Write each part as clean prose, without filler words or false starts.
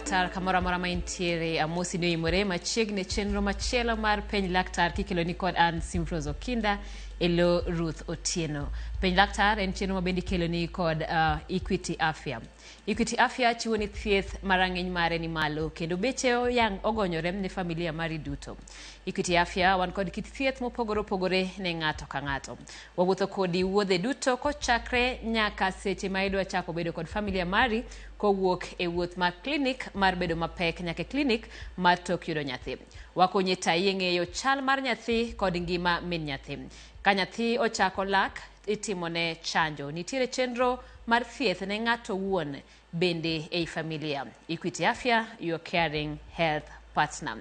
laktar kamoro amora ma intiere amosi ni oimore machiegni e chenro machielo mar penj laktar kikeloni kod an Simfrose Okinda e lo Ruth Otieno. Penj laktar en chenro ma bende ikeloni kod Equity Afya. Equity Afya chiwo ni thieth ma rang'iny mare ni malo kendo beche oyang ogonyore ne familia mari duto. Equity Afya wan kod kit thieth mopogore opogore ne ng'ato ka ng'ato. Wawuotho kodi wuodhe duto kochakre nyaka seche ma idwa chako bedo kod familia mari kowuok e wuoth mar klinik mar bedo mapek nyaka e klinik mar tok yudo nyathi. Wakonyi tayi e ng'eyo chal mar nyathi kod ngima min nyathi. Ka nyathi ochako lak, itimone chanjo. Nitiere chenro mar thieth ne ng'ato owuon bende ei familia. Equity Afya, your caring health partner.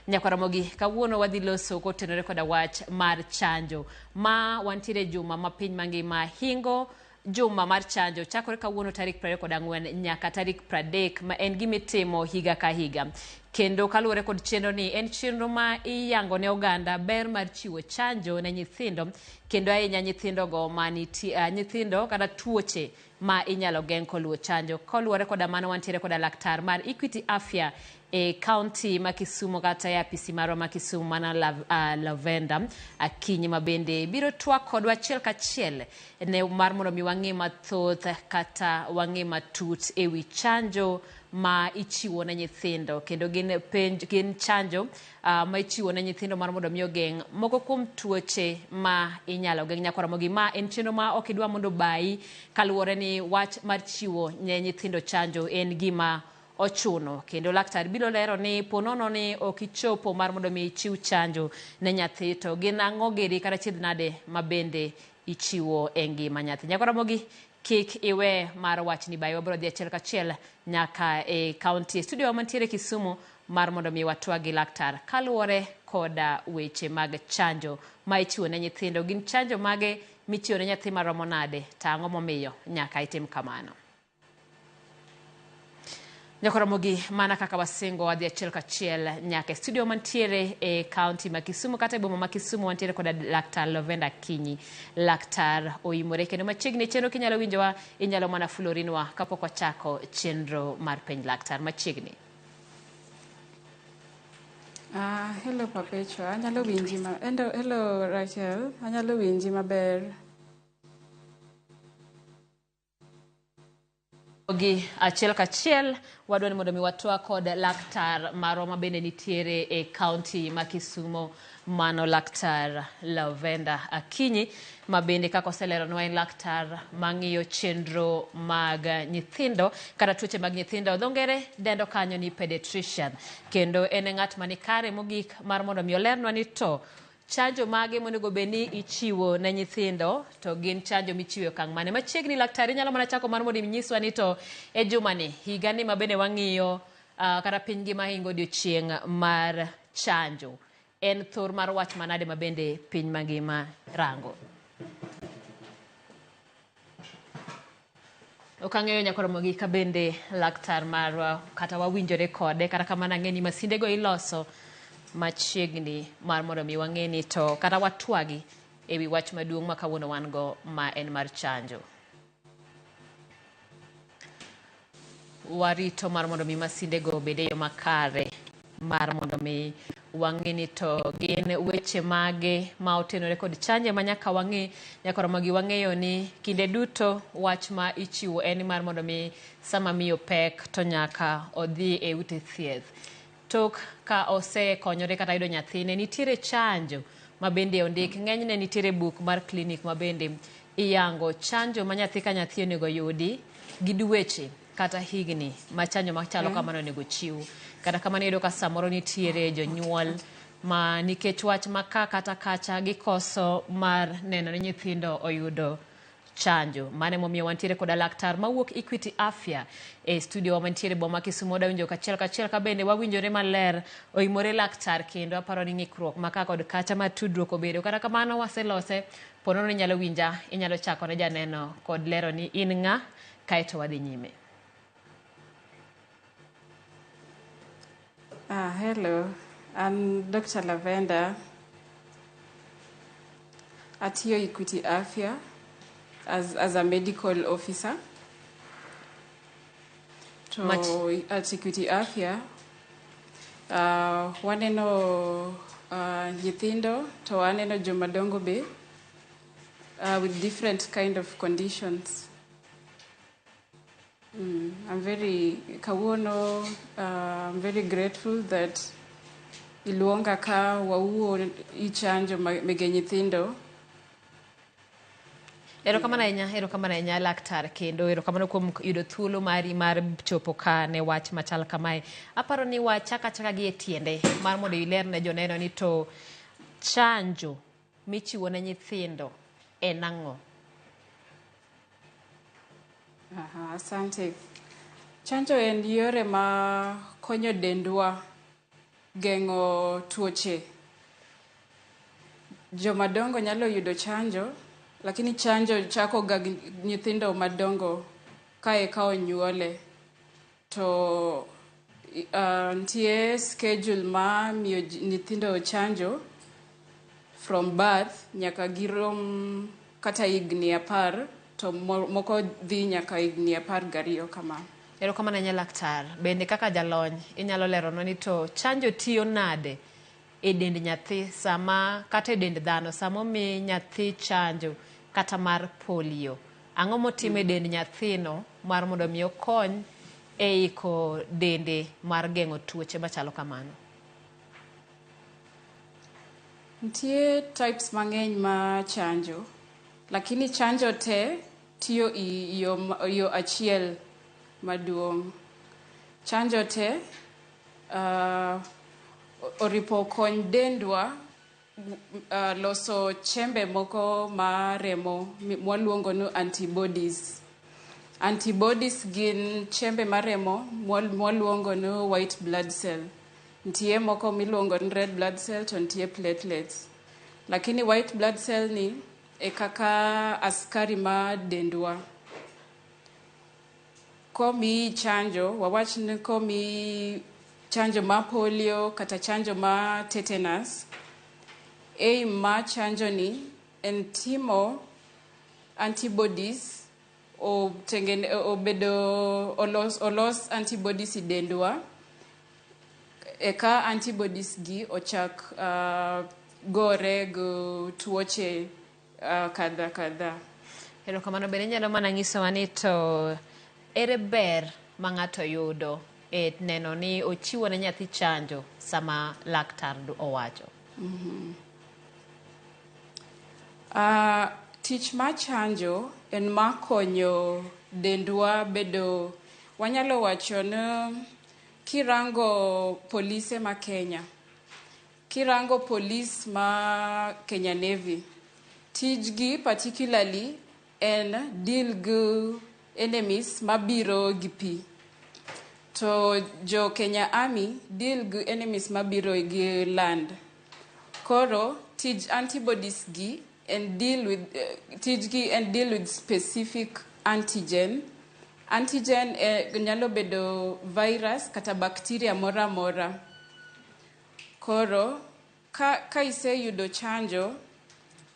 Nyakwaramogi, kawuono wadhi loso kotenore koda wach mar chanjo. Ma wantiere juma ma piny mangima hingo juma mar chanjo chakore kawuono tarik 24 nyaka tarik 30 ma en gima itimo higa ka higa. Kendo kaluwore kod chenro ni en chenro ma iyango ne oganda ber mar chiwo chanjo ne nyithindo kendo ahinya nyithindogo ma nitie nyithindo kata tuoche ma inyalo geng' koluwo chanjo. Koluwore koda mano wantiere koda laktar mar Equity Afya e county ma Kisumu kata e apisi marwa ma Kisumu mana Lavenda Akinyi ma bende biro twak kodwa achiel kachiel ne mar mondo mi wang'e mathoth kata wang'e matut e wi chanjo ma ichiwo ne nyithindo kendo gin penj gin chanjo ma ichiwo ne nyithindo mar mondo mi ogeng' moko kuom tuoche ma inyalo geng' nyakwar Ramogi. Ma en chenro ma ok idwa mondo obayi kaluwore ni wach mar chiwo ne nyithindo chanjo en gima ochuno kendo laktar biro lero ni ponono ni ok ichopo mar mondo mi ichiw chanjo ne nyathi to gin ang'o geri kata chiedh nade ma bende ichiwo e ngima nyathi. Nyakwar Ramogi kik iwe mar wachni bayi wabiro dhi achiel kachiel nyaka e county e studio mantiere Kisumu mar mondo mi watwag gi laktar kaluwore koda weche mag chanjo ma ichiwo ne nyithindo. Gin chanjo mage michiwo ne nyathi maromo nade to ang'o momiyo nyaka itim kamano? Nyakoromogi mana kaka wasingo wadhi achiel kachiel nyaka e studio mantiere e county ma Kisumu kata e boma ma Kisumu wantiere koda laktar Lovenda Akinyi. Laktar oimore kendo machiegni e chenro kinyalo winjowa inyalo mana fulorinwa kapok wachako chenro mar penj laktar machiegni. Hello Perpetua, anyalo winji ma hello, hello Rachel, anyalo winji maber. Gi achiel kachiel wadwa ni mondo mi watwa kod laktar marwa ma bende nitiere e county ma Kisumu mano laktar Lavenda Akinyi ma bende kaka oseleronwa en laktar mang'iyo chenro mag nyithindo kata tuoche mag nyithindo. Dho ngere dendo kanyo ni pediatrician kendo en e ng'at mani kare mogik mar mondo mi olernwa ni to chanjo mage monego bed ni ichiwo ne nyithindo to gin chanjo michiwo e okang' mane. Machiegni laktar inyalo mana chako mar mondo inyiswa ni to e jumani higani ma bende wang'iyo kata piny ngima hingo odiochieng' mar chanjo en thor mar wach manade ma bende piny mangima rango. Ok ang'eyo nyakoromogi ka bende laktar marwa kata wawinjore kode kata kamano ang'e ni masindego iloso machiegni mar mondo mi wang'e ni to kata watwagi e wi wach maduong' ma kawuono wan go ma en mar chanjo. Warito mar mondo mi masindego obed e yo makare mar mondo mi wang'e ni to gin weche mage ma otenore kod chanjo ma nyaka wang'e. Nyakoromogi wang'eyo ni kinde duto wach ma ichiwo en mar mondo mi sama miyo pek to nyaka odhi e ute thieth. Tok ka osekonyore kata yudo nyathine, nitiere chanjo ma bende ondik. Ng'enyne nitiere buk mar klinik ma bende iyango chanjo ma nyathi ka nyathi onego yudi gi dweche kata higni ma chanjo machalo kamano onego chiw. Kata kamano iyudo ka samoro nitiere jonyuol ma nikech wach ma ka kata kacha gikoso mar neno ni nyithindo oyudo chanjo. Mano emomiyo wantiere koda laktar mawuok Equity Afya e studio wa mantiere boma Kisumu. Wadwa winjo kachiel kachiel ka bende wawinjore maler oimore laktar kendo aparo ni ng'ikruok ma ka kod kacha mar tudruok obedo. Kata kamano waselose, ponono inyalo winja, inyalo chako ne janeno kod lero ni in ng'a kaeto wadhi nyime. Hello, I'm Dr. Lavenda. Atiyo Equity Afya as a medical officer. To at Equity Afya waneno nyithindo to waneno jomadongo be with different kind of conditions. I'm very kawuono I'm very grateful that iluonga ka wawuo i chanjo mege nyithindo. Erokamano ahinya, erokamano ahinya laktar, kendo erokamano kuom yudo thuolo mari mar chopo ka ne wach machal kamae. Aparo ni wachak achaka gi e tiende mar mondo iler ne joneno ni to chanjo michiwo ne nyithindo en ang'o? Aha, asante. Chanjo en yore ma konyo dendwa geng'o tuoche. Jomadongo nyalo yudo chanjo, lakini chanjo chako ga gi nyithindo madongo ka eka onyuole. To nitie schedule ma miyo nyithindo chanjo from birth nyaka girom kata higni 10 to moko dhi nyaka higni 12 kama. Erokamano ahinya laktar. Bende kaka jalony inyalo leronwa ni to chanjo tiyo nade e dend nyathi sama kata e dend dhano sama omi nyathi chanjo kata mar polio. Ang'o motimo e dend nyathino mar mondo mi okony e iko dende mar geng'o tuoche machalo kamano? Nitie types mang'eny ma chanjo, lakini chanjo te tiyo i yo achiel maduong'. Chanjo te oripo kony dendwa loso chembe moko ma remo mwaluongo ni antibodies. Antibodies gin chembe maremo mwaluongo ni white blood cell. Nitie moko miluongo ni red blood cell to nitie platelets. Lakini white blood cell ni e kaka askari ma dendwa. Komiyi chanjo, wawach ni komiyi chanjo ma polio kata chanjo ma tetanus, aim ma chanjo ni en timo antibodies obedo olos antibodies e dendwa eka antibodies gi ochak gore gi tuoche kadha kadha. Erokamano bende inyalo mana nyisowa ni to ere ber ma ng'ato yudo e neno ni ochiwo ne nyathi chanjo sama laktar owacho? Tich mar chanjo en mar konyo dendwa bedo, wanyalo wacho ni kirango polise ma Kenya, kirango polis ma Kenya Navy, tijgi particularly en deal gi enemies mabiro gi pi. To jo Kenya Army deal gi enemies mabiro gi land. Koro tij antibodies gi en deal with tijgi en deal with specific antigen. Antigen nyalo bedo virus kata bacteria moro amora. Koro ka iseyudo chanjo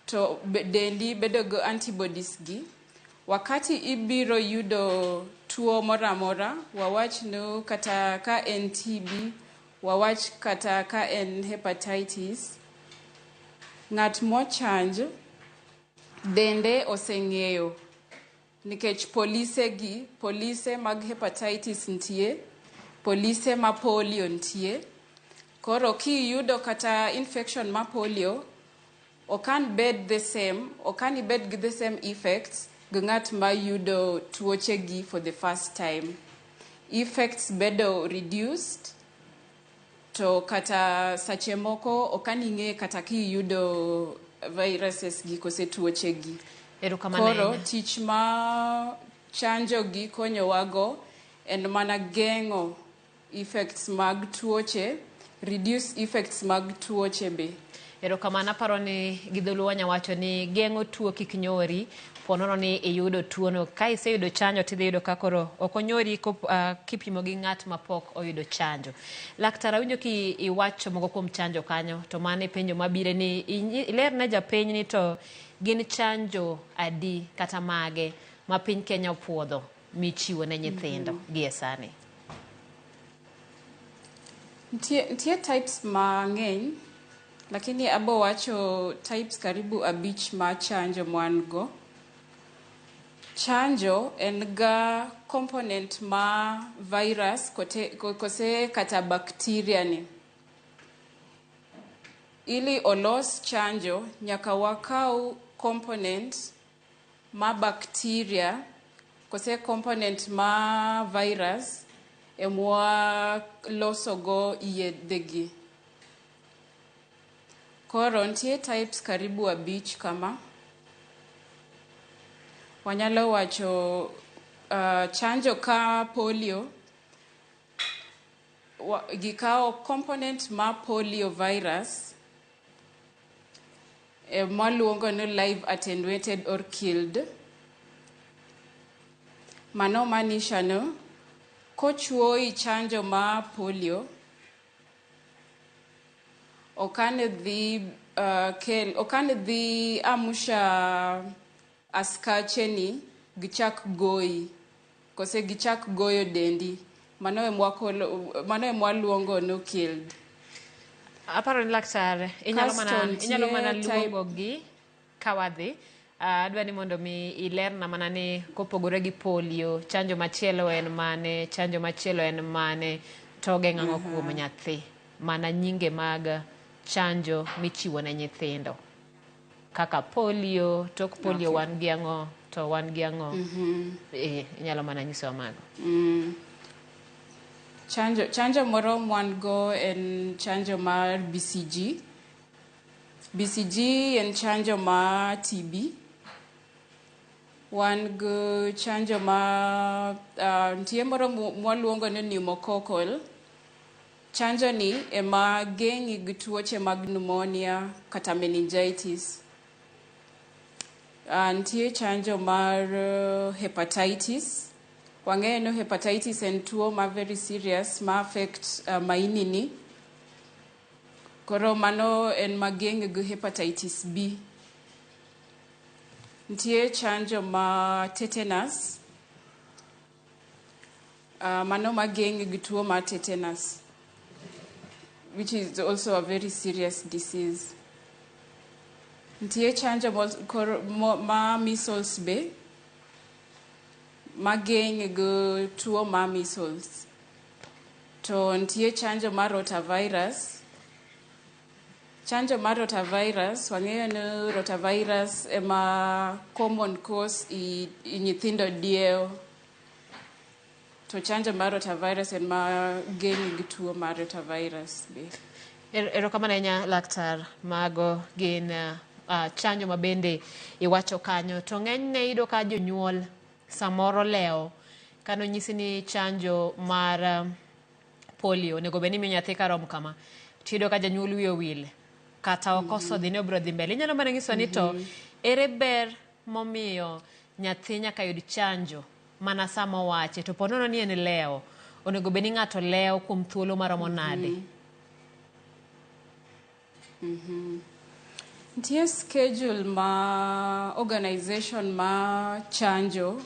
to dendi bedo gi antibodies gi, wakati ibiro yudo tuo moro amora, wawach ni kata ka en TB, wawach kata ka en hepatitis, ng'at mochanj dende oseng'eyo nikech polise gi, polise mag hepatitis nitie, polise ma polio nitie. Koro kiyudo kata infection ma polio, okan bed the same, okan ibed gi the same effects gi ng'at ma yudo tuoche gi for the first time. Effects bedo reduced, to kata sache moko okan ing'e kata kiyudo viruses gi kose tuoche gi. Erokamano Koro ahinya. tich ma chanjo gi konyowago en mana geng'o effects mag tuoche, reduce effects mag tuoche be. Erokamano, aparo ni gi dholuo wanya wacho ni geng'o tuo kik nyori, ponono ni iyudo tuono. Ka iseyudo chanjo tidhi yudo ka koro ok onyori kipimo gi ng'at mapok oyudo chanjo. Laktar, awinjo ki iwacho moko kuom chanjo kanyo, to mano e penjo mabiro ni iler ne japiny ni to gin chanjo adi kata mage ma piny Kenya opuodho michiwo ne nyithindo gie sani? Nitie types mang'eny, lakini abo wacho types karibu abich ma chanjo mwan go. Chanjo en ga component ma virus kote, kose kata bacteria ni. Ili olos chanjo, nyaka wakaw component ma bacteria kose component ma virus emwa losogo yedhegi. Koro nitie types karibu abich kama. Wanyalo wacho chanjo ka polio, gikawo component ma polio virus mwaluongo ni live attenuated or killed. Mano maanisha ni kochuoyi chanjo ma polio, okane dhi kel, okane dhi amsha askache ni gichak goyi kose gichak goyo dendi. Mano emwaluongo ni killed. Aparo ni laktar, inyalo mana, Kasto inyalo mana nitie type luongo gi ka wadhi. Adwa ni mondo mi ilerna mana ni kopogore gi polio, chanjo machielo en mane, chanjo machielo en mane, to geng'o ang'o kuom nyathi. Mana nyinge mag chanjo michiwo ne nyithindo. Kaka polio, tok polio wan gi ang'o, to wan gi ang'o. Inyalo mana nyisowa mago. Chanjo moro mwan go en chanjo mar BCG. BCG en chanjo mar TB. Wan go chanjo ma nitie moro mwaluongo ni pneumococcal. Chanjo ni ema geng'i gi tuoche mag pneumonia kata meningitis. Nitie chanjo mar hepatitis. Wang'eyo ni hepatitis en tuo ma very serious ma affect maini ni. Koro mano en mageng'e gi hepatitis B. Nitie chanjo ma tetanus. Mano mageng'e gi tuo mar tetanus, which is also a very serious disease. Nitie chanjo ma measles be, mageng'e gi tuo mar measles. To nitie chanjo mar rotavirus. Chanjo mar rotavirus, wang'eyo ni rotavirus ema common cause i nyithindo diewo. To chanjo mar rotavirus en ma geng'i gi tuo mar rotavirus be. Erokamano ahinya laktar, mago gin chanjo ma bende iwacho kanyo. To ng'enyne iyudo ka jonyuol samoro lewo kanonyisi ni chanjo mar polio onego bed ni imiyo nyathi karom kama, tiyudo ka janyuol wiye owil kata okoso dhi ni obiro dhi mbele. Inyalo mana nyiso ni to ere ber momiyo nyathi nyaka yud chanjo mana sama owache, to po nono ni en lewo, onego bed ni ng'ato lewo kuom thuolo maromo nade? Nitie schedule ma organization ma chanjo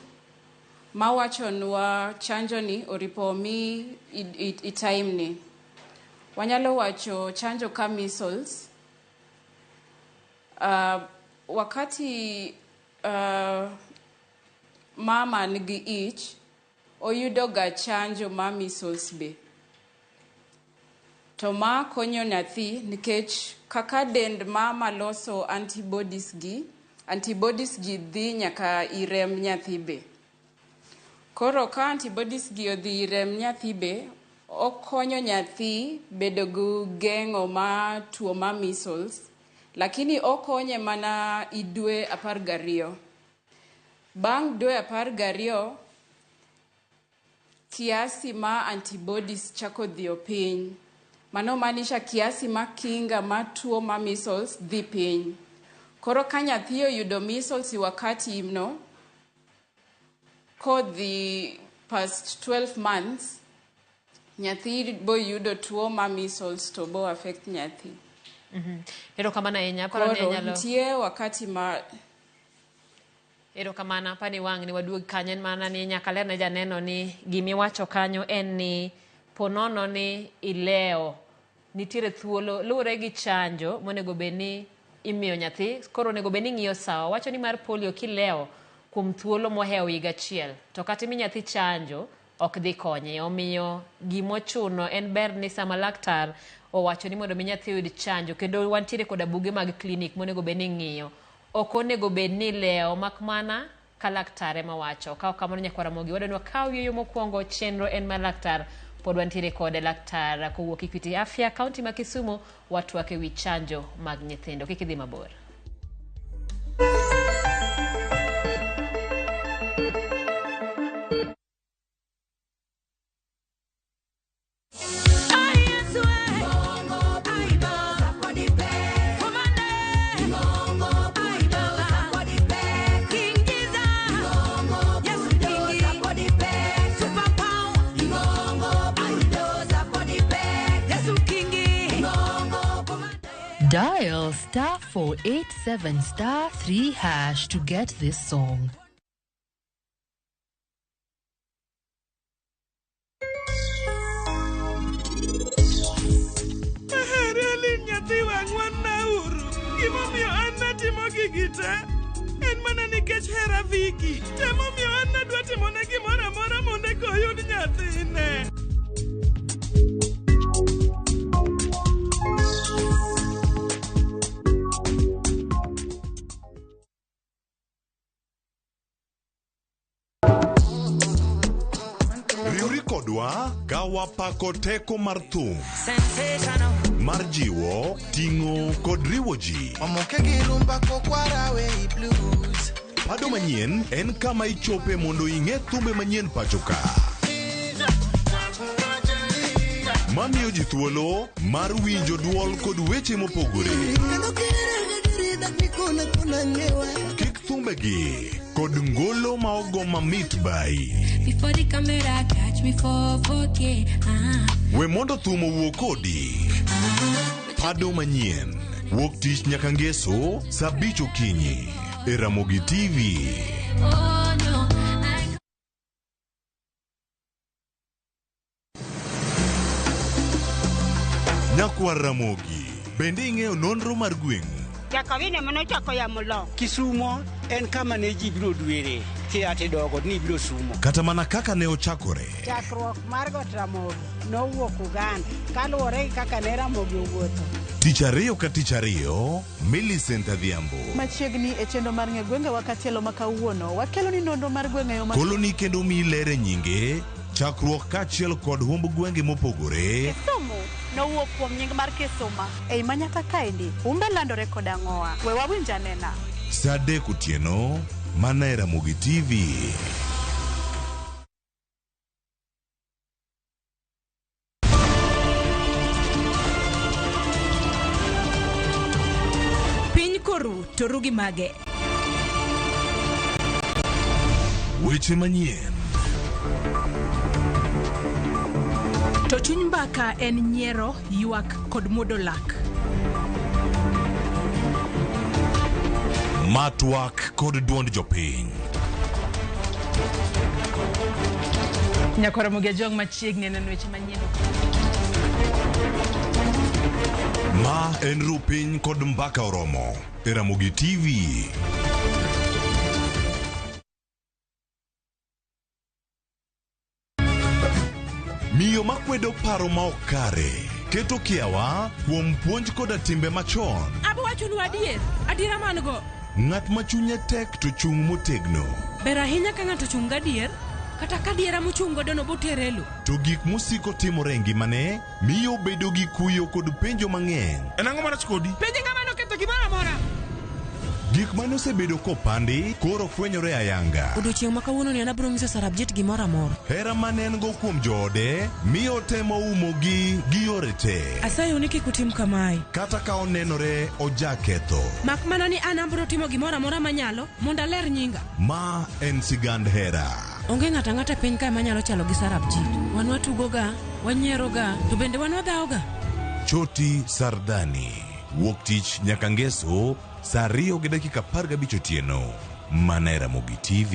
mawachonwa chanjo ni oripo mi i time ni. Wanyalo wacho chanjo ka measles. Wakati mama nigi ich, oyudo ga chanjo ma measles be. To ma konyo nyathi nikech kaka dend mama loso antibodies gi, antibodies gi dhi nyaka irem nyathi be. Koro ka antibodies gi odhi irem nyathi be, okonyo nyathi bedo gi geng'o ma tuo ma measles, lakini okonye mana i dwe 12. Bang' dwe 12, kiasi ma antibodies chako dhiyo piny. Mano maanisha kiasi ma kinga ma tuo ma measles dhi piny. Koro ka nyathi oyudo measles i wakati no, kodhi past 12 months, nyathi bo yudo tuo ma measles to bo affect nyathi. Erokamano ahinya. Aparo ni Koro anyalo nitie wakati ma Erokamano, apani wang' ni waduog kanyo, en mana ni nyaka ler ne janeno ni gimiwacho kanyo en ni Po nono ni ilewo, nitiere thuolo luwore gi chanjo monego bed ni imiyo nyathi, koro onego bed ni ing'iyo sawa. Wacho ni mar polio kilewo kuom thuolo mohewo higa achiel, to kata imi nyathi chanjo ok dhi konye. Omiyo gimochuno en ber ni sama laktar owacho ni mondo mi nyathi oyud chanjo, kendo wantiere koda buge mag klinik monego bed ni ing'iyo. Ok onego bed ni ilewo mak mana ka laktar ema wacho. Ka ok kamano nyakwar Ramogi, wadwa ni wakaw yueyo mokwongo, chenro en mar laktar. Pod wantiere kode laktar kowuok Equity Afya, kaunti ma Kisumu, watwak e wi chanjo mag nyithindo. Kik idhi mabor. Dial star 487 star 3 hash to get this song. Ahere nyathiwa ng'wan-nauru. Gimomiyo an natimo gigi te en mana nikech hera Viki. Temomiyo an nadwa timone gimoro amora mondo eka oyud nyathine. Riwri kodwa ka wapako teko mar thum mar jiwo, ting'o kod riwo ji. Omoke gi rumba kokwara we blues. Pado manyien en kama ichope mondo ing'e thumbe manyien pacho ka. Mamiyo ji thuolo mar winjo duol kod weche mopogore. Kik thumbegi kod ngolo ma ogo mamit bai. Before the camera catch me for 4K. We mondo thum owuo kodi. Pado manyien. Wuok tich nyaka ngeso saa abich okinyi e Ramogi TV. Oh no, I Nyakwar Ramogi, bende ing'eyo nonro mar gweng'u? Jakawine manochako yamo lo. Kisumo en kama ne ji biro dwere kia tidogo ni biro sumo. Kata mana kaka ne ochakore. Chakruok mar Got Ramogi nowuok Uganda kaluwore gi kaka ne Ramogi owuotho. Tich ariyo ka tich ariyo, Millicent Adhiambo. Machiegni e chenro mar ng'e gwengewa katielo ma kawuono, wakelo ni nonro mar gwenge yo ma Koloni kendo miyi ler e nyinge, chakruok kaachiel kod humb gwenge mopogore. Kisumu nowuok kuom nying mar Kisuma. Ei manyaka kaendi, humbe landore kod ang'owa. We wawinj anena. Saa adek otieno, mana e Ramogi TV. Piny koru to ru gi mage. Weche manyien. To chuny mbaka en nyiero, ywak kod muodo lak. Matwak kod duond jopiny. Nyakwar Ramogi Ajwang' machiegni neno weche manyien. Ma en ru piny kod mbaka oromo e Ramogi TV. Miyo makwedo paro ma ok kare keto kiawa kuom puonj koda timbe machon. Abo wachonu adier, adiera man go. Ng'at ma chunye tek to chung' motegno. Ber ahinya ka ng'ato ochung' gadier, kata ka adiera mochung' godo no botere e lo. To gik mosiko timore e ngimane miyo obedo gi kuyo kod penjo mang'eny. En ang'o marach kodi? Penj ng'ama noketho gimoro amora. Gik mane osebedo kopandi koro fwenyore ayanga. Odiochieng' ma kawuono ni an abiro nyiso Sarabjit gimoro amora. Hera mane en go kuom joode miyo otemo umogi gi yore te. Asayou ni kik utim kamae. Kata ka onenore ojaketho. Mak mana ni an abiro timo gimoro amora manyalo mondo aler nyinga. Ma en sigand hera. Onge ng'ato ang'ata e piny kae manyalo chalo gi Sarabjit. Wan watugoga, wanyieroga, to bende wan wadhawoga. Choti Sardani. Wuok tich nyaka ngeso saa ariyo gi dakika 15 otieno. Mana e Ramogi TV.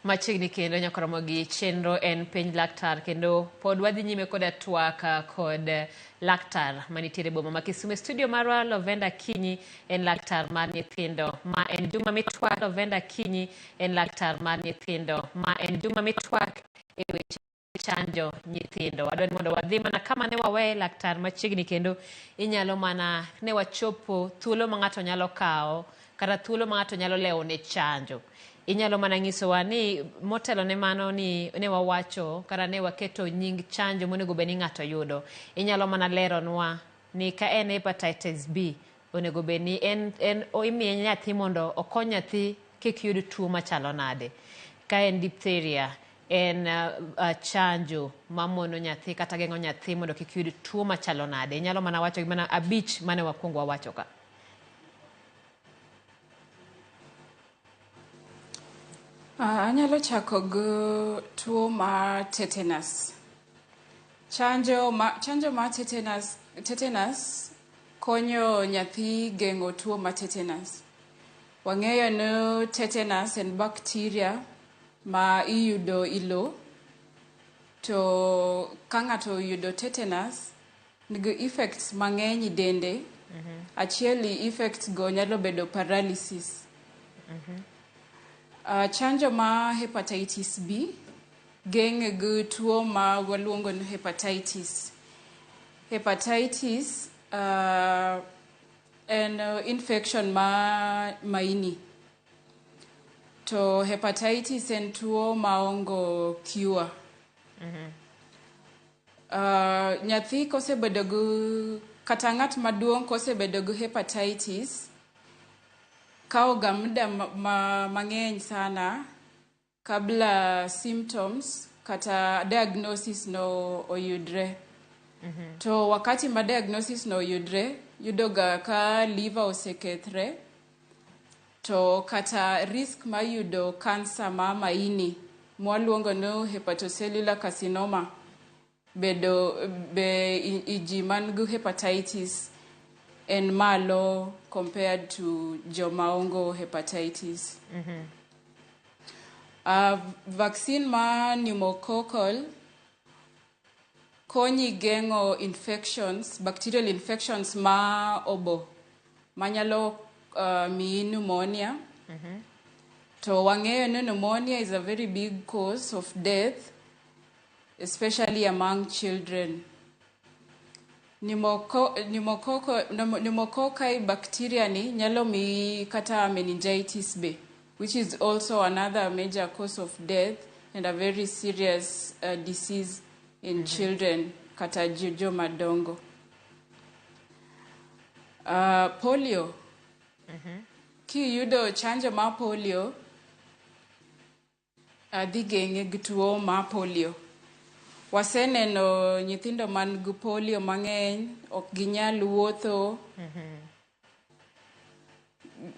Machiegni kendo nyakoromo gi chenro en penj laktar kendo pod wadhi nyime koda twak kod laktar manitiere boma ma Kisumu. E studio marwa Lovenda Kinyi en laktar mar nyithindo ma en juma mitwak Lovenda Kinyi en laktar mar nyithindo ma en juma mitwak e weche chanjo nyithindo. Wadwa ni mondo wadhi mana kama ne waweye laktar machiegni kendo inyalo mana ne wachopo thuolo ma ng'ato nyalo kawo kata thuolo ma ng'ato nyalo lewo ne chanjo. Inyalo mana nyisowa ni motelo ne mano ni ne wawacho kata ne waketo nying chanjo monego bed ni ng'ato yudo. Inyalo mana leronwa ni ka en hepatitis B onego bed ni en, en imiye nyathi mondo okony nyathi kik yud tuo machalo nade. Ka en diphtheria en chanjo mamono nyathi kata geng'o nyathi mondo kik yud tuo machalo nade. Inyalo mana wacho mana abich mane wakwongo wawacho ka. Anyalo chako gi tuo mar tetanus. Chanjo ma, chanjo mar tetanus, tetanus konyo nyathi geng'o tuo mar tetanus. Wang'eyo ni tetanus en bacteria ma iyudo e lowo. To ka ng'ato oyudo tetanus, nigi effects mang'eny e dende. Achiel e effects go nyalo bedo paralysis. Chanjo ma hepatitis B geng'e gi tuo ma waluongo ni hepatitis. Hepatitis en infection ma maini. To hepatitis en tuo maongo cure. Nyathi kosebedo gi kata ng'at maduong' kosebedo gi hepatitis kawo ga muda mang'eny sana kabla symptoms kata diagnosis no oyudre. To wakati ma diagnosis no oyudre, yudo ga ka liver osekethre to kata risk mar yudo kansa ma maini mwaluongo ni hepatocellular carcinoma bedo be i ji man gi hepatitis en malo compared to joma ongo hepatitis. Vaccine ma pneumococcal konyi geng'o infections, bacterial infections ma obo manyalo miyi pneumonia. To wang'eyo ni pneumonia is a very big cause of death, especially among children. Pneumococci bacteria ni nyalo miyi kata meningitis be, which is also another major cause of death and a very serious disease in children kata joma dongo. Polio. Kiyudo chanjo mar polio, dhi geng'e gi tuo mar polio. Waseneno nyithindo man gi polio mang'eny, ok ginyal wuotho.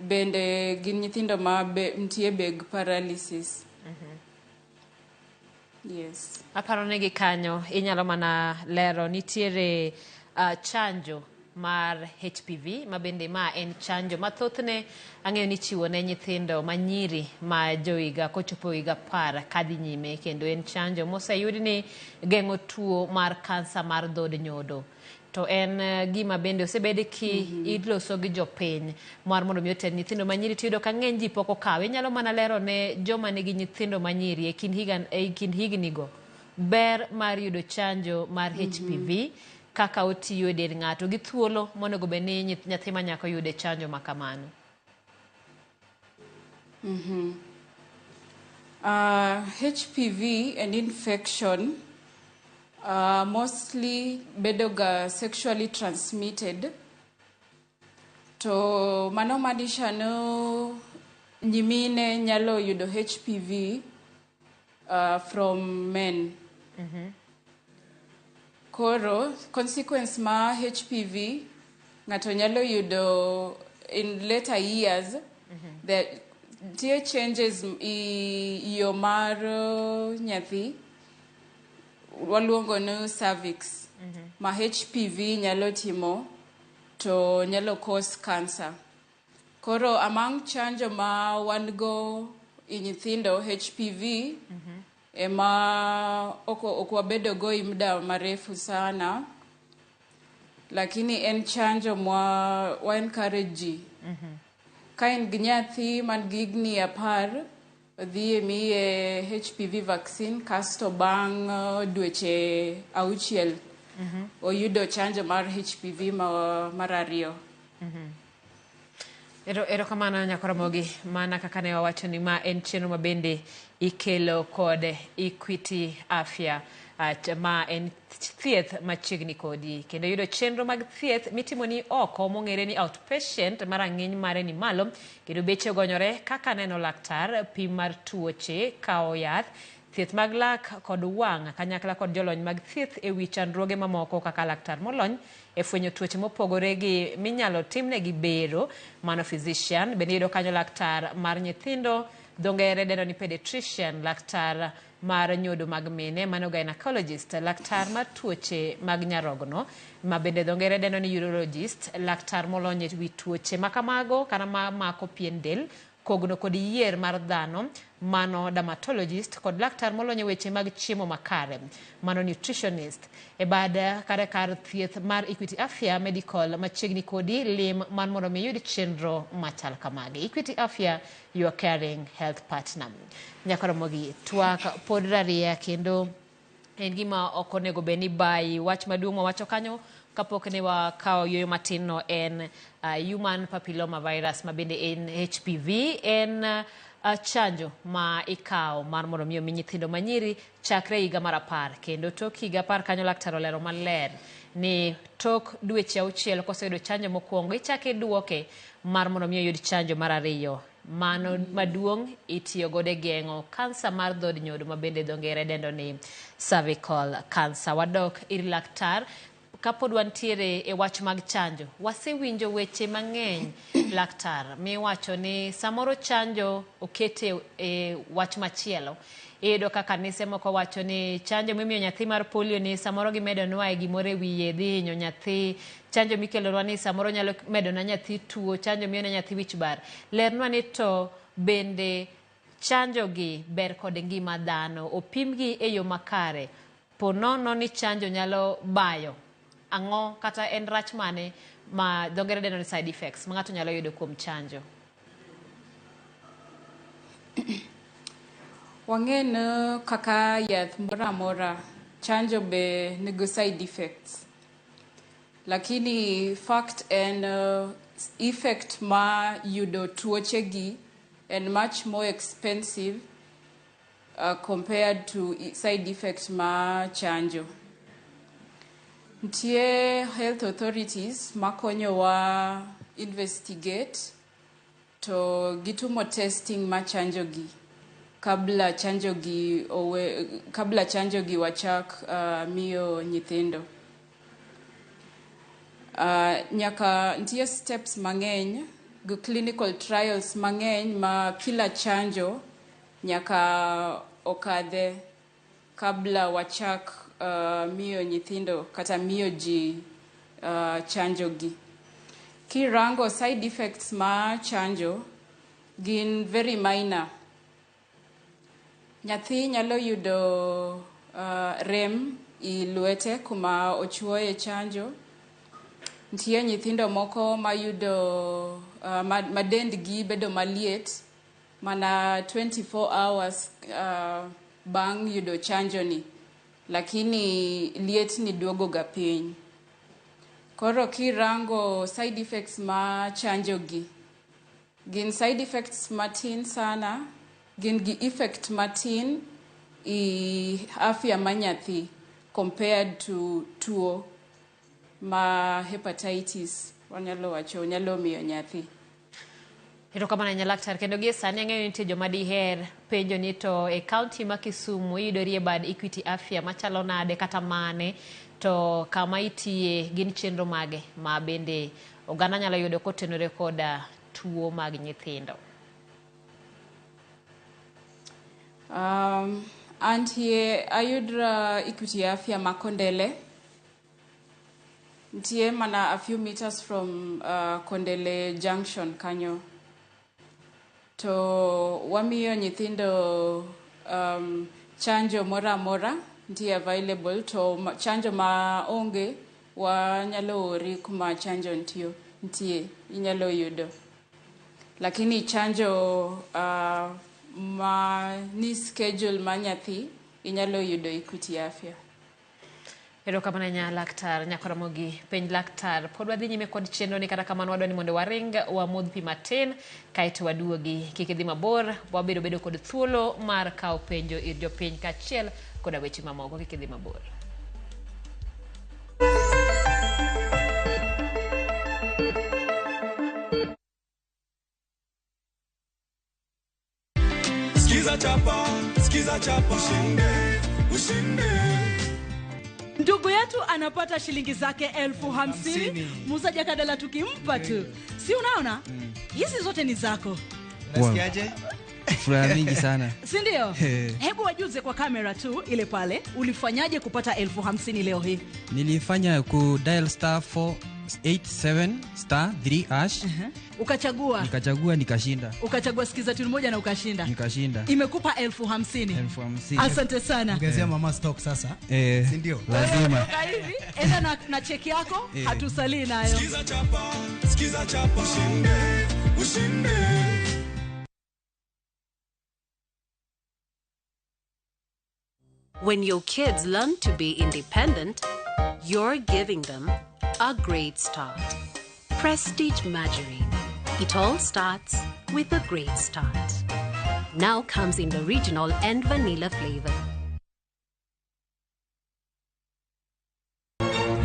Bende gin nyithindo ma be, nitie be gi paralysis. Yes. Aparo ni gi kanyo inyalo mana lero nitiere chanjo mar HPV ma bende ma en chanjo ma thothne ang'eyo ni ichiwo ne nyithindo ma nyiri ma johiga kochopo higa 10 kadhi nyime kendo en chanjo moseyud ni geng'o tuo mar kansa mar dhod nyodo. To en gima bende osebed ki iloso gi jopiny mar mondo mi oter nyithindo ma nyiri tiyudo ka ng'eny ji pok okawe. Inyalo mana lero ne joma nigi nyithindo ma nyiri e kind higa e kind higni go ber mar yudo chanjo mar HPV kaka otiyo e del ng'ato gi thuolo monego bed ni nyathi ma nyako yude chanjo ma kamano. HPV en infection mostly bedo ga sexually transmitted. To mano maanisha no nyimine nyalo yudo HPV from men. Koro, consequence ma HPV ng'ato nyalo yudo in later years, the nitie changes i yo mar nyathi waluongo ni cervix ma HPV nyalo timo to nyalo cause cancer. Koro among chanjo ma wan go i nyithindo HPV ema ok wabedo go i muda marefu sana, lakini en chanjo mwa wa encourage ji. Ka in gi nyathi man gi higni 10, dhi miye HPV vaccine, kasto bang' dweche 6 oyudo chanjo mar HPV mar ariyo. Erokamano Nyakoromogi, mana kaka ne wawacho ni ma en chenro ma bende ikelo kod Equity Afya, ma en thieth machiegni kodi kendo yudo chenro mag thieth mitimo ni oko mong'ere ni outpatient ma rang'iny mare ni malo kendo beche ogonyore kaka neno laktar, pim mar tuoche, kawo yath, thieth mag lak kod wang' kanyakla kod jolony mag thieth ewi chandruoge mamoko kaka laktar molony e fwenyo tuoche mopogore gi minyalo timnegi bero, mano physician. Bende iyudo kanyo laktar mar nyithindo, dho ngere dendo ni pediatrician, laktar mar nyodo mag mine, mano gynecologist, laktar mar tuoche mag nyarogno ma bende dho ngere dendo ni urologist, laktar molony e wi tuoche ma kamago kata mamako pien del, kogno kod yier mar dhano, mano dermatologist, kod laktar molony e weche mag chiemo makare, mano nutritionist. E bad kare kar thieth mar Equity Afya Medical machiegni kodi, lim mar mondo mi iyud chenro machal kamagi. Equity Afya, your caring health partner. Nyakoromogi, twak pod rariya kendo en gima ok onego bed ni bayi. Wach maduong' mawacho kanyo kapok ne wakawo yueyo matin no en human papilloma virus ma bende en HPV, en chanjo ma ikawo mar mondo mi omi nyithindo manyiri chakre higa mar 10 kendo tok higa 10 kanyo laktar olero maler ni tok dweche 6 koseyudo chanjo mokwongo ichako iduoke mar mondo mi oyud chanjo mar ariyo. Mano maduong' itiyo godo e geng'o kansa mar dhod nyodo ma bende dho ngere dendo ni cervical cancer. Wadok ir laktar kapod wantiere e wach mag chanjo. Wasewinjo weche mang'eny laktar miwacho ni samoro chanjo okete e wach machielo. Iyudo ka kanise moko wacho ni chanjo mimiyo nyathi mar polio ni samoro gimedonwa e gimoro e wiye dhi hinyo nyathi, chanjo mikelonwa ni samoro nyalo medona nyathi tuo, chanjo miyo ne nyathi wich bar. Lernwa ni to bende chanjo gi ber kod ngima dhano, opimgi e yo makare, po nono ni chanjo nyalo bayo ang'o kata en rach mane ma dho ngere dendo ni side effects ma ng'ato nyalo yudo kuom chanjo? Wang'e ni kaka yath moro amora, chanjo be nigi side effects. Lakini fact en effect ma yudo tuoche gi en much more expensive compared to side effect ma chanjo. Nitie health authorities makonyowa investigate to gitumo testing ma chanjo gi kabla chanjo gi owe, kabla chanjo gi wachak miyo nyithindo. Nyaka nitie steps mang'eny gi clinical trials mang'eny ma kila chanjo nyaka okadhe kabla wachak miyo nyithindo kata miyo ji chanjo gi. Kirango side effects ma chanjo gin very minor. Nyathi nyalo yudo rem i lwete kuma ochuoye chanjo. Nitie nyithindo moko mayudo ma dendgi bedo maliet mana 24 hours bang' yudo chanjo ni, lakini liet ni duogo ga piny. Koro kirango side effects ma chanjo gi, gin side effects matin sana, gin gi effect matin i afya ma nyathi compared to tuo ma hepatitis wanyalo wacho nyalo miyo nyathi. Erokamano ahinya laktar, kendo gie sani ang'eyo ni nitie joma diher penjo ni to e kaunti ma Kisumu iyudori e bad Equity Afya machalo nade kata mane, to kama itiye gin chenro mage ma bende oganda nyalo yudo kotenore koda tuo mag nyithindo? Antie ayudra Equity Afya ma Kondele. Nitie mana a few meters from Kondele Junction kanyo. To wamiyo nyithindo chanjo moro amora nitie available to chanjo ma onge wanyalo ori kuma chanjo nitie inyalo yudo. Lakini chanjo ma ni schedule ma nyathi inyalo yudo Equity Afya. Erokamano ahinya laktar Nyakoromogi penj laktar. Pod wadhi nyime kod chenro ni kata kamano wadwa ni mondo waring wamodh pi matin kaeto waduogi. Kik idhi mabor, wabedo bedo kod thuolo mar kawo penjo ir jopiny kaachiel koda weche mamoko. Kik idhi mabor. Skiza chapa, skiza chapa, ushinde, ushinde. Ndugu yetu anapata shilingi zake 50,000. Musa Jakadala tukimpa tu. Si unaona? Hizi zote ni zako. Unasikiaje? Furaha mingi sana. Si ndio? Hebu wajuze kwa kamera tu ile pale, ulifanyaje kupata 50,000 leo hii? Nilifanya ku dial *487 *3#. Ukachagua. Nikachagua nikashinda. Ukachagua sikiza tune moja na ukashinda. Nikashinda. Imekupa 50,000. 50,000. Asante sana. Ongezea mama stock sasa. Si ndio? Lazima. Hivi enda na cheki yako, hatusalii nayo. Sikiza chapa, sikiza chapa, ushinde, ushinde. When your kids learn to be independent, you're giving them a great start. Prestige Margarine. It all starts with a great start. Now comes in the original and vanilla flavor.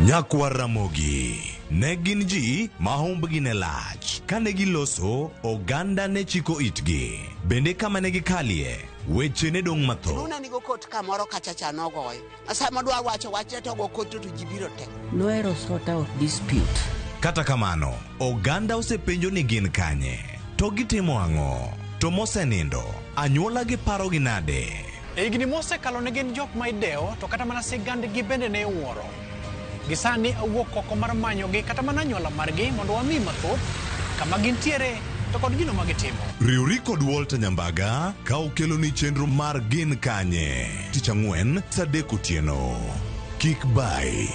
Nyakwa Ramogi ne gin ji ma humbgi ne lach. Kane giloso, oganda ne chiko itgi. Bende kama ne gikalie, weche ne dong' mathoth. Luna nigo kot kamoro kacha cha nogoyo. Sama dwa wacho wachne to go kot to ji biro te. Noero sort out dispute. Kata kamano, oganda osepenjo ni gin kanye, to gitimo ang'o, to mosenindo, anyuola gi paro gi nade. E higni mosekalo ne gin jok ma idewo to kata mana sigandgi bende ne iwuoro. Gisani awuok oko mar manyogi kata mana anyuola margi mondo wami mathoth kama gintiere to kod gino ma gitimo. Riwri kod Walter Nyambaga ka okeloni chenro mar Gin Kanye. Tich ang'wen saa 3 otieno. Kik bai.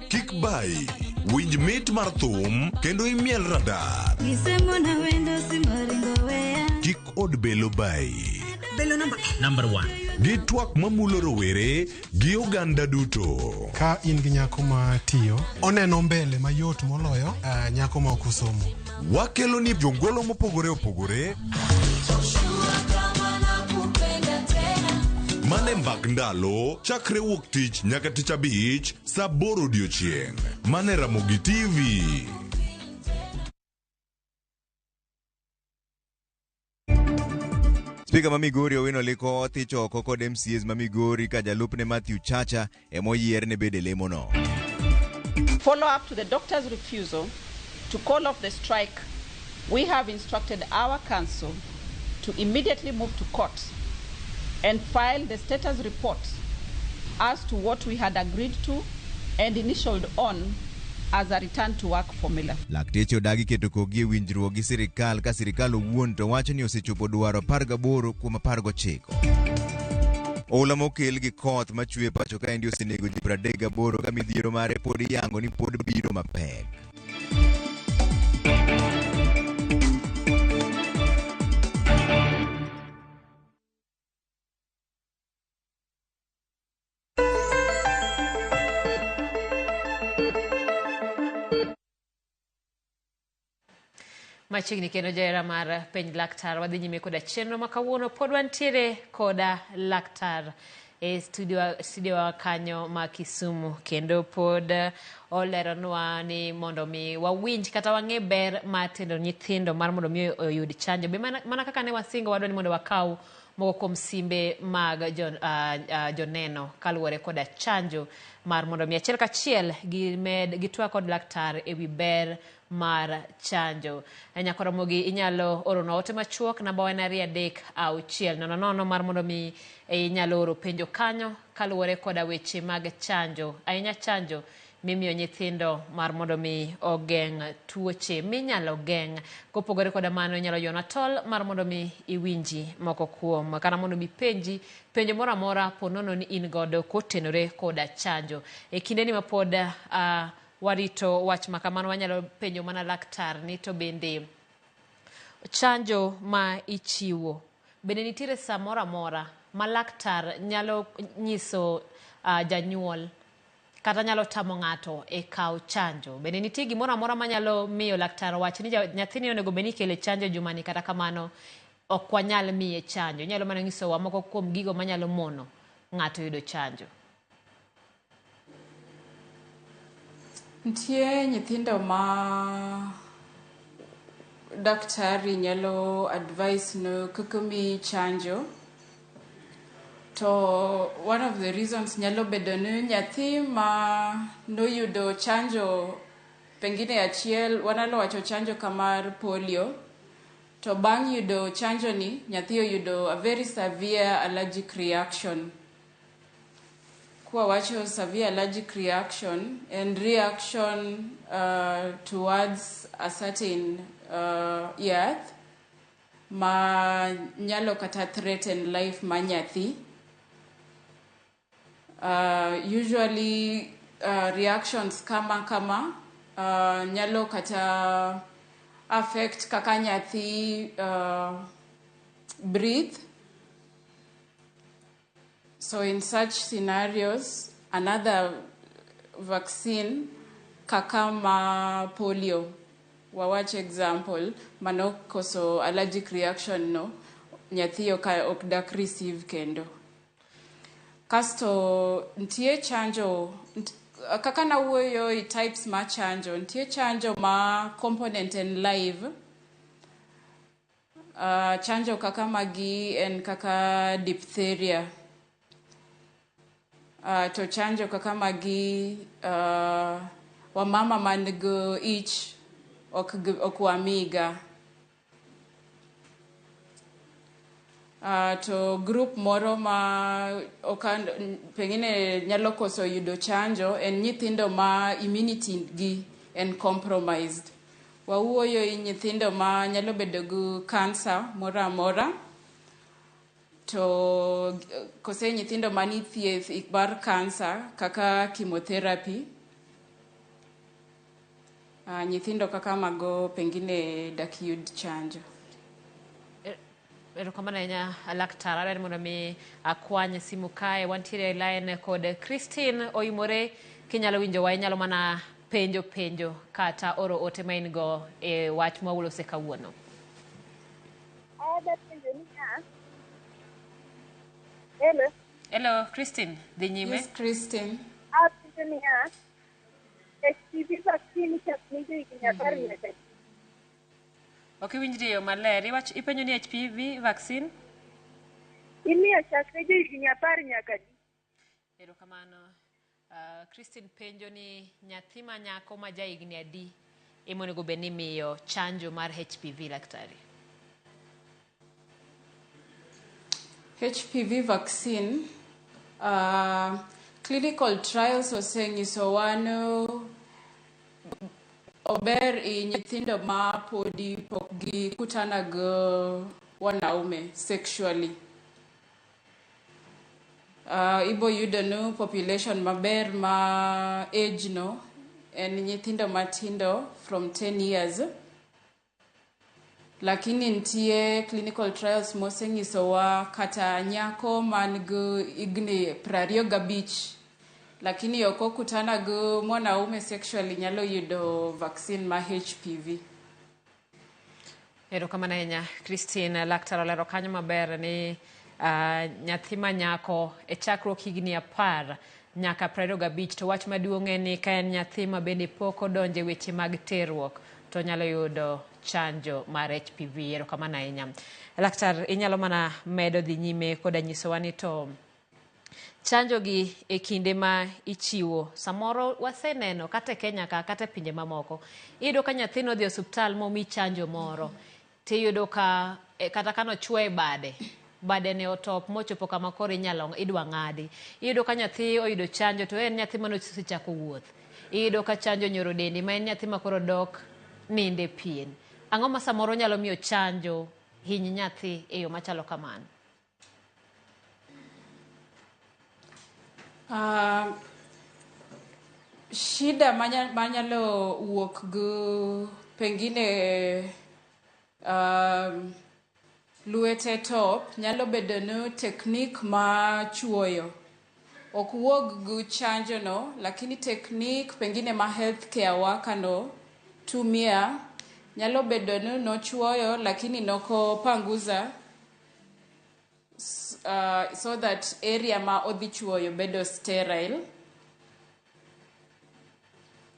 Kik bai. Winj mit mar thum kendo imiel radar. Kik od belo bai. Belo number 1. Gi twak mamulo rowere gi oganda duto. Ka in gi nyako ma tiyo, oneno mbele mayot moloyo nyako ma ok osomo. Wakelo ni jongolo mopogore opogore. Mane mbak ndalo chakre wuok tich nyaka tich abich saa 8 odiochieng'. Mane Ramogi TV. Spika ma Migori Owino Liko othich oko kod MCAs ma Migori ka jalupne Matthew Chacha emoyier ne bede lemono. Follow up to the doctor's refusal to call off the strike, we have instructed our council to immediately move to court and file the status report as to what we had agreed to and initialed on as a return to work formula. Lakteche odagi keto kogi e winjruok gi sirikal ka sirikal owuon to wacho ni osechopo dwaro 18 kuom 19. Oula mokel gi koth machwe pacho kaendi osenego ji 38 ka midhiero mare pod iyango ni pod biro mapek. Machiegni kendo jahera mar penj laktar, wadhi nyime koda chenro ma kawuono pod wantiere koda laktar e studio wa kanyo ma Kisumu kendo pod oleronwa ni mondo mi wawinj kata wang'e ber mar tero nyithindo mar mondo mi oyud chanjo. Be mana kaka ne wasingo wadwa ni mondo wakaw moko kuom simbe mag joneno kaluwore koda chanjo mar mondo mi achiel kachiel gimed gitwak kod laktar ewi ber mar chanjo. Nyakoromogi inyalo oronwa ote machuok namba wa en 23600 mar mondo mi inyalo oro penjo kanyo kaluwore koda weche mag chanjo, ahinya chanjo mimiyo nyithindo mar mondo mi ogeng' tuoche minyalo geng'. Kopogore koda mano inyalo ywana tol mar mondo mi iwinji moko kuom kata mondo mi penji penjo moro amora ponono ni in godo kotenore koda chanjo. E kindeni mapod warito wach ma kamano wanyalo penjo mana laktar ni to bende chanjo ma ichiwo bende nitiere saa moro amora ma laktar nyalo nyiso janyuol kata nyalo tamo ng'ato e kawo chanjo. Bende nitie gimoro amora manyalo miyo laktar wach ni nyathini onego bed ni ikele chanjo jumani kata kamano ok wanyal miye chanjo. Inyalo mana nyisowa moko kuom gigo manyalo mono ng'ato yudo chanjo. Nitie nyithindo ma daktari nyalo advice no kik mi chanjo. To one of the reasons nyalo bedo ni nyathi ma noyudo chanjo pengine achiel, wanyalo wacho chanjo kamar polio, to bang' yudo chanjo ni nyathi oyudo a very severe allergic reaction. Kwa wacho severe allergic reaction en reaction towards a certain yath ma nyalo kata threaten life ma nyathi. Usually reactions kama kama nyalo kata affect kaka nyathi breathe. So in such scenarios, another vaccine kaka ma polio, wawach example, mano koso allergic reaction no, nyathi ok dak receive kendo. Kasto nitie chanjo, kaka nawuoyo e types ma chanjo, nitie chanjo ma component en live. Chanjo kaka magi en kaka diphtheria. To chanjo kaka magi wamama man go ich ok wamiga. To group moro ma pengine nyalo koso yudo chanjo en nyithindo ma immunity gi en compromised. Wawuoyo e nyithindo ma nyalo bedo gi cancer moro amora, to kose nyithindo mani thieth mar cancer kaka chemotherapy. Nyithindo kaka mago pengine dak yud chanjo. Erokamano ahinya laktar, adwaro mondo mi akwany simu kae. Wantiere e line kod Christine Oimore. Kinyalo winjowa inyalo mana penjo penjo kata oro ote ma in go e wach mwawuolose kawuono. Adwa penjo niya. Hello. Hello Christine, dhi nyime. Yes, Christine. Apenjo niya, HPV vaccine ichako higni 10 nyaka. Ok iwinjri e yo maler. Iwacho ipenjo ni HPV vaccine? Imiyo chakre johigni 10 nyaka di. Erokamano. Christine penjo ni nyathi ma nyako ma ja higni adi ema onego bed ni imiyo chanjo mar HPV laktari? HPV vaccine, clinical trials osenyisowa ni ober e nyithindo ma podi pok gikutana gi wanaume sexually. Ibo yudo ni population maber ma age no en nyithindo matindo from 10 years. Lakini nitie clinical trials mosenyisowa kata nyako man gi higni 25 lakini ok okutana gi mwanaume sexually nyalo yudo vaccine ma HPV. Erokamano ahinya Christine. Laktar olero kanyo maber ni nyathi ma nyako e chakruok higni 10 nyaka 25, to wach maduong' en ni ka en nyathi ma bende pok odonje weche mag terruok to onyalo yudo chanjo mar HPV. Erokamano ahinya. Laktar, inyalo mana medo dhi nyime koda nyisowa ni to chanjo gi e kinde ma ichiwo samoro waseneno kata e Kenya ka kata e pinje mamoko iyudo ka nyathino odhi e osuptal momi chanjo moro tiyudo ka kata ka nochuoye e bade bade ne otop mochopo kama koro inyalo idwa ng'adi. Iyudo ka nyathi oyudo chanjo to en nyathi mane osechako wuoth. Iyudo ka chanjo onyoro dendi ma en nyathi ma koro dok ninde pien. Ang'o ma samoro nyalo miyo chanjo hiny nyathi e yo machalo kamano? Shida manyalo wuok go pengine luete top nyalo bedo ni technique ma chuoyo ok wuog gi chanjo no, lakini technique pengine ma healthcare worker no tumia nyalo bedo ni nochuoyo lakini noko panguza so that area ma odhi chuoyo bedo sterile.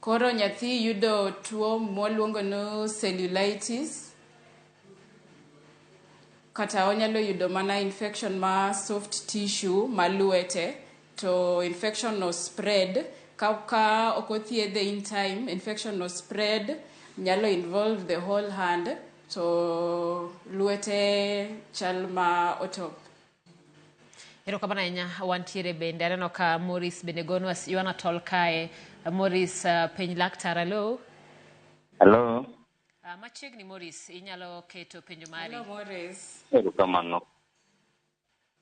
Koro nyathi yudo tuo mwaluongo ni cellulitis, kata onyalo yudo mana infection ma soft tissue ma luete, to infection no spread ka ok othiedhe in time, infection no spread nyalo involve the whole hand, to luete chal ma otop. Erokamano ahinya. Wantiere bende aneno ka Maurice bende gonwa ywana tol kae. Maurice, penj laktar. Hello. Hello. Machiegni Maurice, inyalo keto penjo mari. Hello Maurice. Erokamano.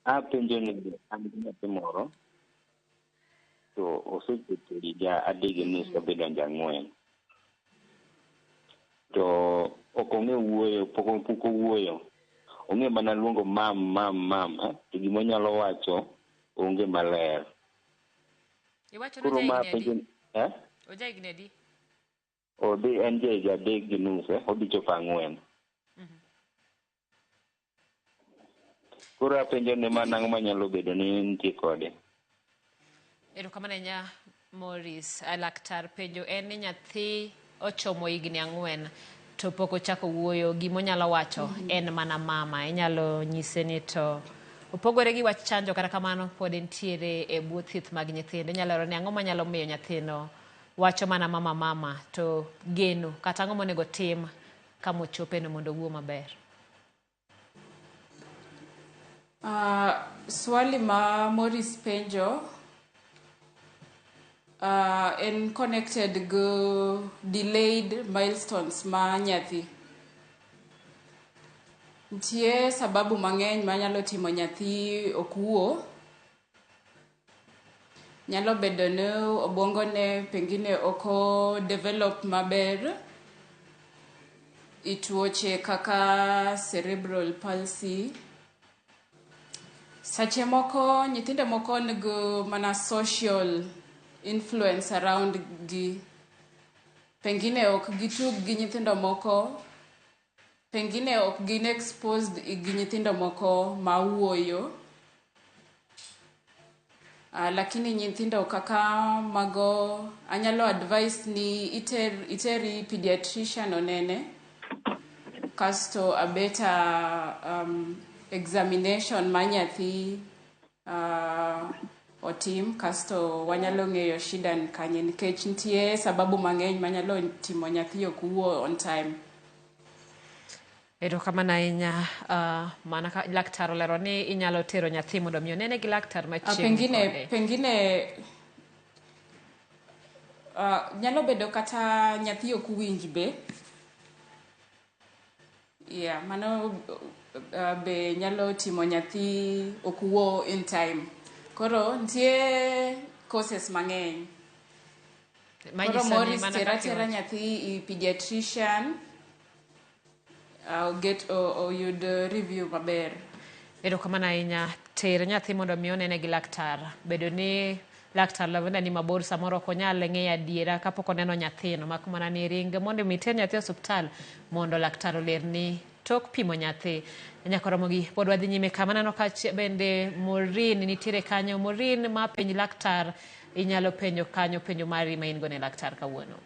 Apenjo ni an gi nyathi moro to osechopo higa 3.5 obedo 4. To ok ong'e wuoyo, pok owuoyo. Ong'e mana luongo mam mam mam, to gima onyalo wacho onge maler. Iwacho ni oja higni adi? Oja higni adi? Odhi en ja higa 3.5, odhi chopo 4. Koro apenjo ni mana ang'o manyalo bedo ni nitie kode. Erokamano ahinya Maurice. Laktar, penjo en ni nyathi ochomo higni 4 to pok ochako wuoyo, gimonyalo wacho en mana mama. Inyalo nyise ni to opogore gi wach chanjo, kata kamano pod entiere e bwo thieth mag nyithindo. Inyalo lero ni ang'o manyalo miyo nyathino wacho mana mama mama, to geno kata ang'o monego tim kamochopeno mondo owuo maber? Swali ma Maurice penjo en connected go delayed milestones ma nyathi. Nitie sababu mang'eny manyalo timo nyathi ok wuo. Nyalo bedo ni obwongo ne pengine ok o develop maber. Ituoche kaka cerebral palsy. Sache moko nyithindo moko nigi mana social influence around gi. Pengine ok gitug gi nyithindo moko, pengine ok gin exposed gi nyithindo moko mawuoyo. Lakini nyithindo kaka mago anyalo advice ni iteri pediatrician onene, kasto a better examination ma nyathi otim, kasto wanyalo ng'eyo shida ni kanye, nikech nitie sababu mang'eny manyalo timo nyathi ok wuo on time. Erokamano ahinya. Mana ka laktar olero ni inyalo tero nyathi mondo mi onene gi laktar machiegni kode. Pengine nyalo bedo kata nyathi ok winj be. Yeah, mano be nyalo timo nyathi ok wuo in time. Koro nitie causes mang'eny. Koro Maurice, tera tera nyathi i pediatrician get oyud review maber. Erokamano ahinya. Ter nyathi mondo mi onene gi laktar. Bedo ni laktar Lavenda ni mabor, samoro ok onyal ng'eyo adiera kapok oneno nyathino, mak mana ni ring mondo mi ter nyathi e osuptal mondo laktar olerni tok pimo nyathi. Nyakoromogi pod wadhi nyime kama aneno ka bende Maureen nitiere kanyo. Maureen ma penj laktar, inyalo penjo kanyo penjo mari ma in go ne laktar kawuono.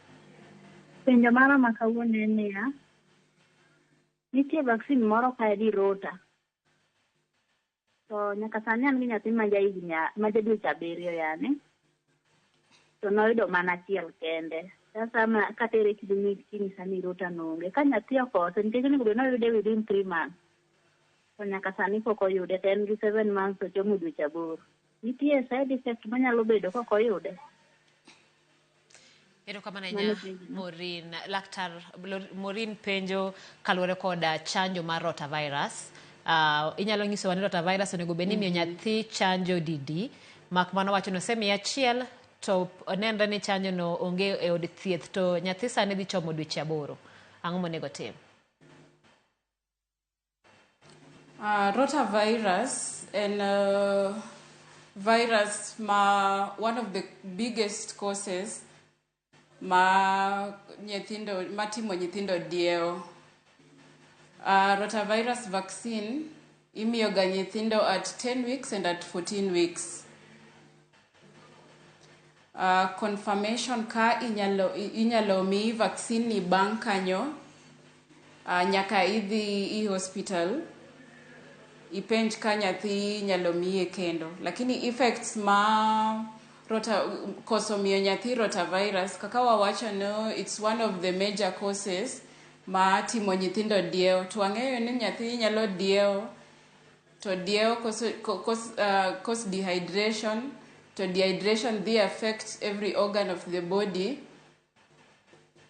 Penjo mara ma kawuono en niya, nitie vaccine moro kae ni rota. To nyaka sani an gi nyathi ma jahigni ma ja dweche abiriyo yani. To noyudo mana achiel kende. Sasa ma katere e klinik tinyisa ni rota no onge. Ka nyathi okose nikech onego bed ni oyude within 3 months. To nyaka sani pok oyude to en gi 7 months, ochomo dweche 8. Nitie side effect manyalo bedo kok oyude? Erokamano Mano ahinya. penjo. Maureen. Laktar Maureen penjo kaluwore kod chanjo mar rotavirus. Inyalo nyisowa ni rotavirus onego bed ni imiyo nyathi chanjo didi? Mak mana wacho ni osemiye achiel to nenre ni chanjo no onge e od thieth to nyathi sani dhi chomo dweche 8. Ang'o monego tim? Rotavirus en virus ma one of the biggest causes ma nyithindo matimo nyithindo diewo. Rotavirus vaccine imiyo ga nyithindo at 10 weeks and at 14 weeks. Confirmation ka inyalo miyi vaccine ni bang' kanyo, nyaka idhi i hospital ipenj ka nyathi inyalo miye kendo. Lakini effects ma rota koso miyo nyathi rotavirus, kaka wawacho no, it's one of the major causes ma timo nyithindo diewo. To wang'eyo ni nyathi nyalo diewo to diewo cause dehydration, to dehydration dhi affect every organ of the body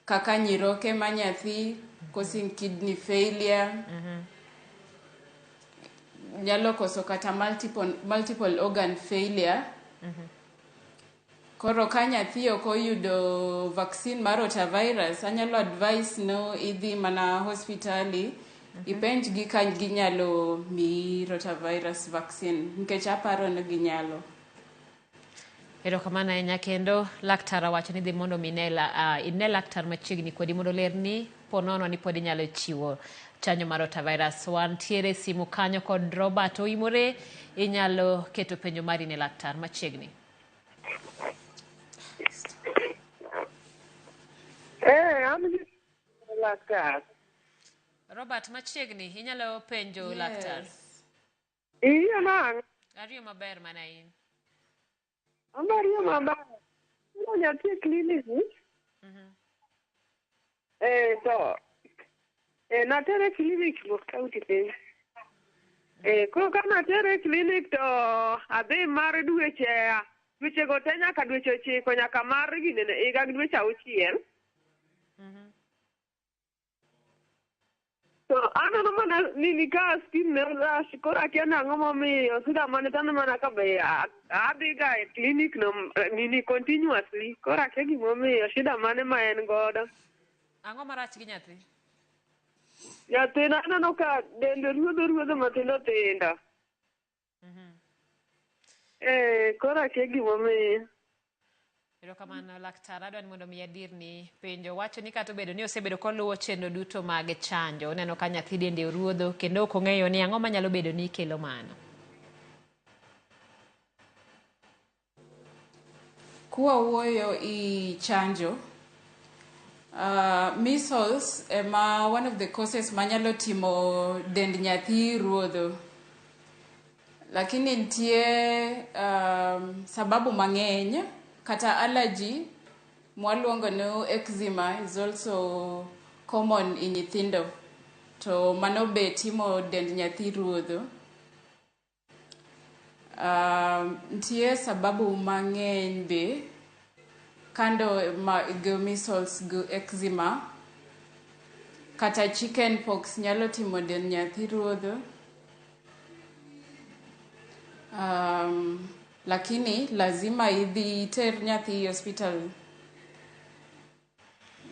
kaka nyiroke ma nyathi, causing kidney failure, nyalo koso kata multiple organ failure. Koro ka nyathi ok oyudo vaccine mar rotavirus, anyalo advice no idhi mana hospitali ipenj gi ka ginyalo miyi rotavirus vaccine, nikech aparo ni ginyalo. Erokamano ahinya. Kendo laktar owacho ni dhi mondo mi ine laktar machiegni kodi mondo olerni ponono ni pod inyalo chiwo chanjo mar rotavirus. Wantiere e simu kanyo kod Robert Oimore, inyalo keto penjo mari ne laktar machiegni. Eh, an gi laktar. Robert, machiegni, inyalo penjo laktar. Iyie nang'o? Ariyo maber mana in. An be ariyo maber. Tero nyathi e klinik. Eh, to natere e klinik Mok County piny. Eh, koro ka natere e klinik to adhi mar dweche go te nyaka dweche 9, nyaka mar ginene higa gi dweche 6. To aneno mana nini ka skin ne rash, koro akia ni ang'o momiyo sida mane to aneno mana ka be adhi ga e klinik no nini continuously, koro akia gimomiyo, shida mane ma en godo. Ang'o marach gi nyathi? Nyathina aneno ka dende ruodho ruodho matindo tindo. Eh, koro akia gimomiyo. Erokamano laktar, adwa ni mondo mi adirni penjo. Wacho ni kata obedo ni osebedo koluwo chenro duto mag chanjo, oneno ka nyathi dende oruodho kendo ok ong'eyo ni ang'o manyalo bedo ni kelo mano. Kuwawuoyo i chanjo, measles ema one of the causes manyalo timo dend nyathi ruodho. Lakini nitie sababu mang'eny, kata allergy mwaluongo ni eczema is also common i nyithindo. To mano be timo dend nyathi ruodho. Nitie sababu mang'eny be kando ma go measles go eczema, kata chicken pox nyalo timo dend nyathi ruodho. Lakini lazima idhi iter nyathi e hospital.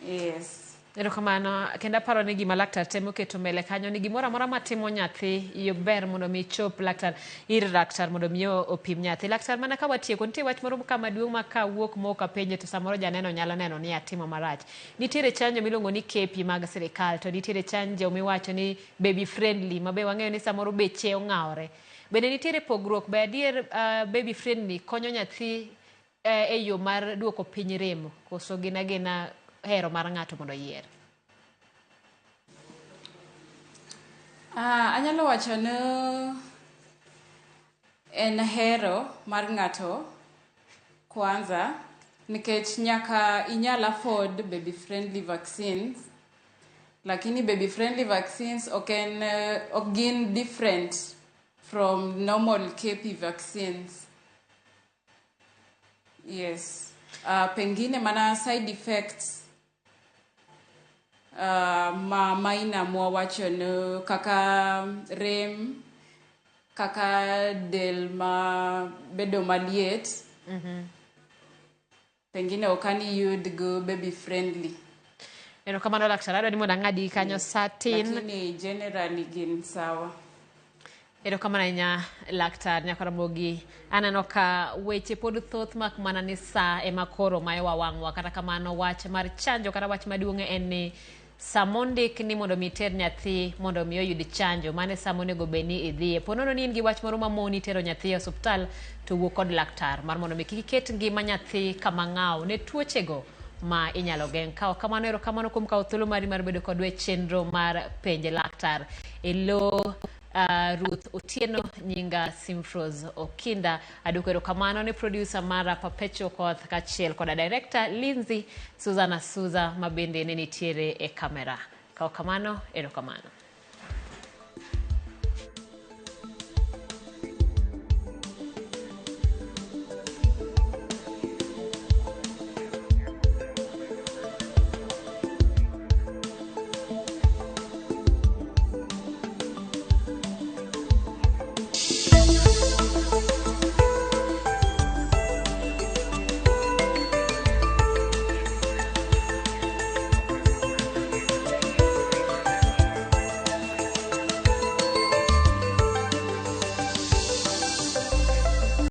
Yes. Erokamano. Kendo aparo ni gima laktar temo keto mbele kanyo ni gimoro amora matimo nyathi yo ber mondo mi chop laktar ir laktar mondo mi opim nyathi. Laktar, mana ka watieko, nitie wach moro ka maduong' ma kawuok mok apenje to samoro janeno nyalo neno ni atimo marach. Nitiere chanjo miluongo ni kepi mag sirikal to nitiere chanjo miwacho ni baby friendly ma be wang'eyo ni samoro beche ong'awore. Bende nitiere pogruok be adier baby friendly konyo nyathi e yo mar duoko piny rem koso gin agina? hero mar ng'ato mondo oyier? Anyalo wacho ni en hero mar ng'ato kwanza nikech nyaka inyal afford baby friendly vaccines, lakini baby friendly vaccines ok en ok gin different from normal KP vaccines. Yes. Pengine mana side effects ma minor mwawacho ni kaka rem, kaka del ma bedo maliet, pengine ok ani yud go baby friendly. Erokamano laktar, adwa ni mondo ang'adi kanyo sa tin. Lakini generally gin sawa. Erokamano ahinya laktar Nyakaramogi. Aneno ka weche pod thoth mak mana ni sa ema koro mayowa wang'wa. Kata kamano wach mar chanjo kata wach maduong' en ni samondik ni mondo mi iter nyathi mondo mi oyud chanjo, mano e sama onego bed ni idhiye. Po nono ni in gi wach moro mamoni tero nyathi e osuptal, to wuo kod laktar mar mondo mi kik iket ngima nyathi kama ng'aw ne tuochego ma inyalo geng'. Kawo kamano, erokamano kuom kawo thuolo mari mar bedo kodwa e chenro mar penj laktar. E lo Ruth Otieno, nyinga Simfros Okinda. Aduoko erokamano ne producer mara Perpetual Koth kaachiel koda director Lindsay Susanna Suza ma bende ne nitiere e kamera. Kawo kamano, erokamano.